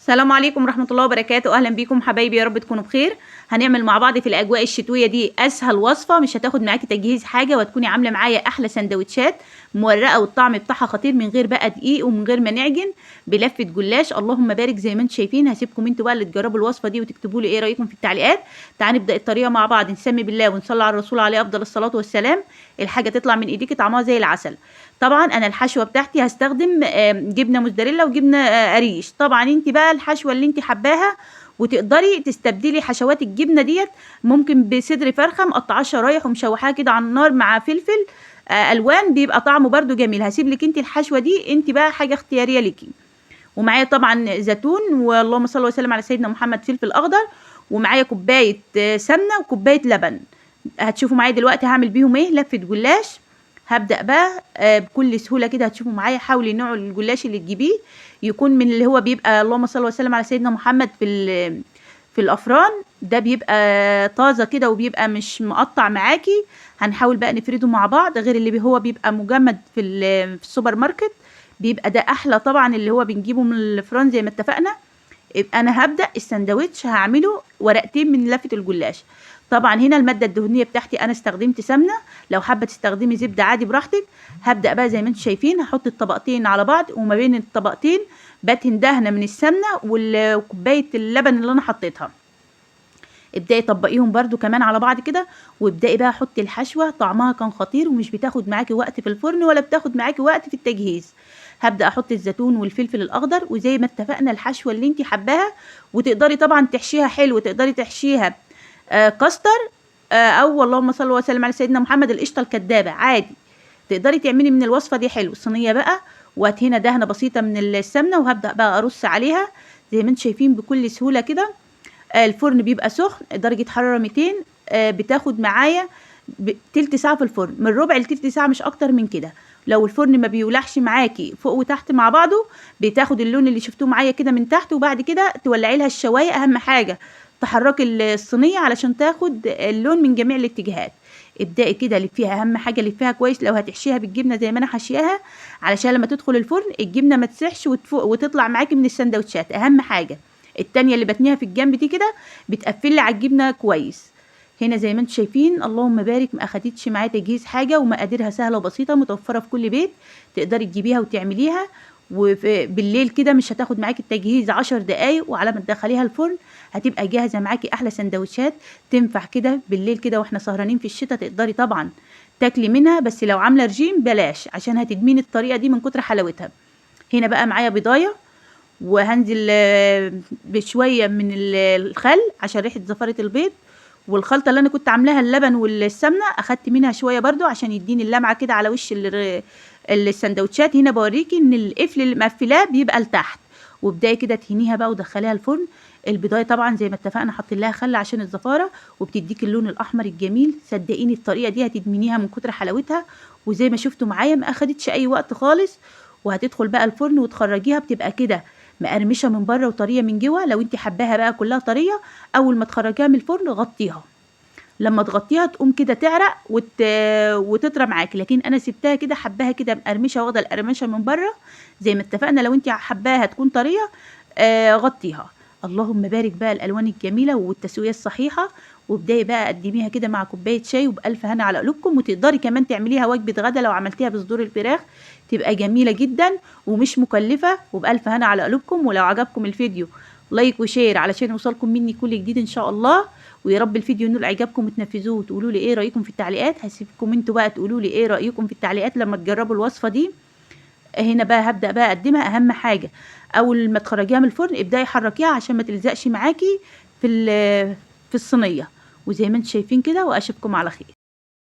السلام عليكم ورحمة الله وبركاته. أهلا بيكم حبايبي، يا رب تكونوا بخير. هنعمل مع بعض في الأجواء الشتوية دي أسهل وصفة، مش هتاخد معاكي تجهيز حاجة، وهتكوني عاملة معايا أحلى سندوتشات مورقة والطعم بتاعها خطير، من غير بقى دقيق ومن غير ما نعجن، بلفة جلاش. اللهم بارك. زي ما انتم شايفين هسيبكم انتوا بقى اللي تجربوا الوصفة دي وتكتبوا لي ايه رأيكم في التعليقات. تعالوا نبدأ الطريقة مع بعض، نسمي بالله ونصلي على الرسول عليه أفضل الصلاة والسلام. الحاجة تطلع من ايديكي طعمها زي العسل. طبعا انا الحشوه بتاعتي هستخدم جبنه موزاريلا وجبنه قريش. طبعا انت بقى الحشوه اللي انت حباها، وتقدري تستبدلي حشوات الجبنة ديت ممكن بصدر فرخة مقطعاه شرايح ومشوحاها كده على النار مع فلفل الوان، بيبقى طعمه برده جميل. هسيب لك انت الحشوه دي، انت بقى حاجة اختيارية ليكي. ومعايا طبعا زيتون، واللهم صل وسلم على سيدنا محمد، فلفل اخضر، ومعايا كوباية سمنه وكوبايه لبن. هتشوفوا معايا دلوقتي هعمل بيهم ايه. لفه جلاش. هبدأ بقى بكل سهولة كده، هتشوفوا معايا. حاولي نوع الجلاش اللي تجيبيه يكون من اللي هو بيبقى اللهم صل وسلم على سيدنا محمد في الأفران، ده بيبقى طازة كده وبيبقى مش مقطع معاكي. هنحاول بقى نفرده مع بعض، غير اللي هو بيبقى مجمد في السوبر ماركت، بيبقى ده أحلى طبعا اللي هو بنجيبه من الفرن زي ما اتفقنا. يبقى أنا هبدأ السندوتش هعمله ورقتين من لفة الجلاش. طبعا هنا المادة الدهنية بتاعتي أنا استخدمت سمنة، لو حابة تستخدمي زبدة عادي براحتك. هبدأ بقى زي ما انتم شايفين هحط الطبقتين على بعض، وما بين الطبقتين بدهن دهنة من السمنة وكوباية اللبن اللي أنا حطيتها. ابدأي طبقيهم برده كمان على بعض كده، وابدأي بقى حطي الحشوة. طعمها كان خطير ومش بتاخد معاكي وقت في الفرن ولا بتاخد معاكي وقت في التجهيز. هبدأ احط الزيتون والفلفل الاخضر، وزي ما اتفقنا الحشوة اللي انتي حباها، وتقدري طبعا تحشيها حلو، تقدري تحشيها كاستر، او اللهم صل وسلم على سيدنا محمد القشطه الكدابه عادي، تقدري تعملي من الوصفة دي حلو. صينية بقى، وهات هنا دهنه بسيطة من السمنة، وهبدا بقى ارص عليها زي ما انتم شايفين بكل سهولة كده. الفرن بيبقى سخن درجه حرارة 200، بتاخد معايا تلت ساعة في الفرن، من ربع لتلت ساعة مش اكتر من كده. لو الفرن ما بيولعش معاكي فوق وتحت مع بعضه، بتاخد اللون اللي شفتوه معايا كده من تحت، وبعد كده تولعي لها الشوايه. اهم حاجة تحركي الصينية علشان تاخد اللون من جميع الاتجاهات. ابدأي كده لفيها، اهم حاجة لفيها كويس لو هتحشيها بالجبنه زي ما انا حشياها، علشان لما تدخل الفرن الجبنة ما تسحش وتطلع معاكي من السندوتشات. اهم حاجة التانية اللي بتنيها في الجنب دي كده بتقفلي على الجبنة كويس. هنا زي ما انتم شايفين اللهم بارك، ما اخدتش معايا تجهيز حاجة، ومقاديرها سهلة وبسيطة، متوفرة في كل بيت، تقدري تجيبيها وتعمليها. وبالليل كده مش هتاخد معاكي التجهيز 10 دقايق، وعلى ما تدخليها الفرن هتبقى جاهزة معاكي احلى سندوتشات. تنفع كده بالليل كده واحنا سهرانين في الشتاء، تقدري طبعا تاكلي منها، بس لو عامله رجيم بلاش عشان هتدمين الطريقة دي من كتر حلاوتها. هنا بقى معايا بيضايه، وهنزل بشوية من الخل عشان ريحه زفاره البيض، والخلطه اللي انا كنت عاملاها اللبن والسمنه اخدت منها شوية برده عشان يديني اللمعة كده على وش السندوتشات. هنا بوريكي ان القفل اللي مقفلاه بيبقى لتحت. وابداي كده تهنيها بقى ودخليها الفرن. البيضايه طبعا زي ما اتفقنا حاطين لها خل عشان الزفاره، وبتديك اللون الاحمر الجميل. صدقيني الطريقة دي هتدمنيها من كتر حلاوتها، وزي ما شفتوا معايا ما اخدتش اي وقت خالص. وهتدخل بقى الفرن وتخرجيها بتبقى كده مقرمشه من بره وطريه من جوه. لو انت حباها بقى كلها طرية، اول ما تخرجيها من الفرن غطيها، لما تغطيها تقوم كده تعرق وتطرى معاكي. لكن انا سبتها كده، حباها كده مقرمشه، واخده القرمشه من بره زي ما اتفقنا. لو انت حباها تكون طرية غطيها. اللهم بارك بقى الالوان الجميلة والتسويه الصحيحة. وابداي بقى قدميها كده مع كوباية شاي، وبالف هنا على قلوبكم. وتقدري كمان تعمليها وجبة غدا لو عملتيها بصدور الفراخ، تبقى جميلة جدا ومش مكلفة. وبالف هنا على قلوبكم. ولو عجبكم الفيديو like و share علشان يوصلكم مني كل جديد ان شاء الله. ويا رب الفيديو ينول اعجابكم وتنفذوه وتقولوا لي ايه رايكم في التعليقات. هسيبكم انتوا بقى تقولوا لي ايه رايكم في التعليقات لما تجربوا الوصفة دي. هنا بقى هبدا بقى اقدمها. اهم حاجة اول ما تخرجيها من الفرن ابداي حركيها عشان ما تلزقش معاكي في الصينية. وزي ما انتم شايفين كده، واشوفكم على خير.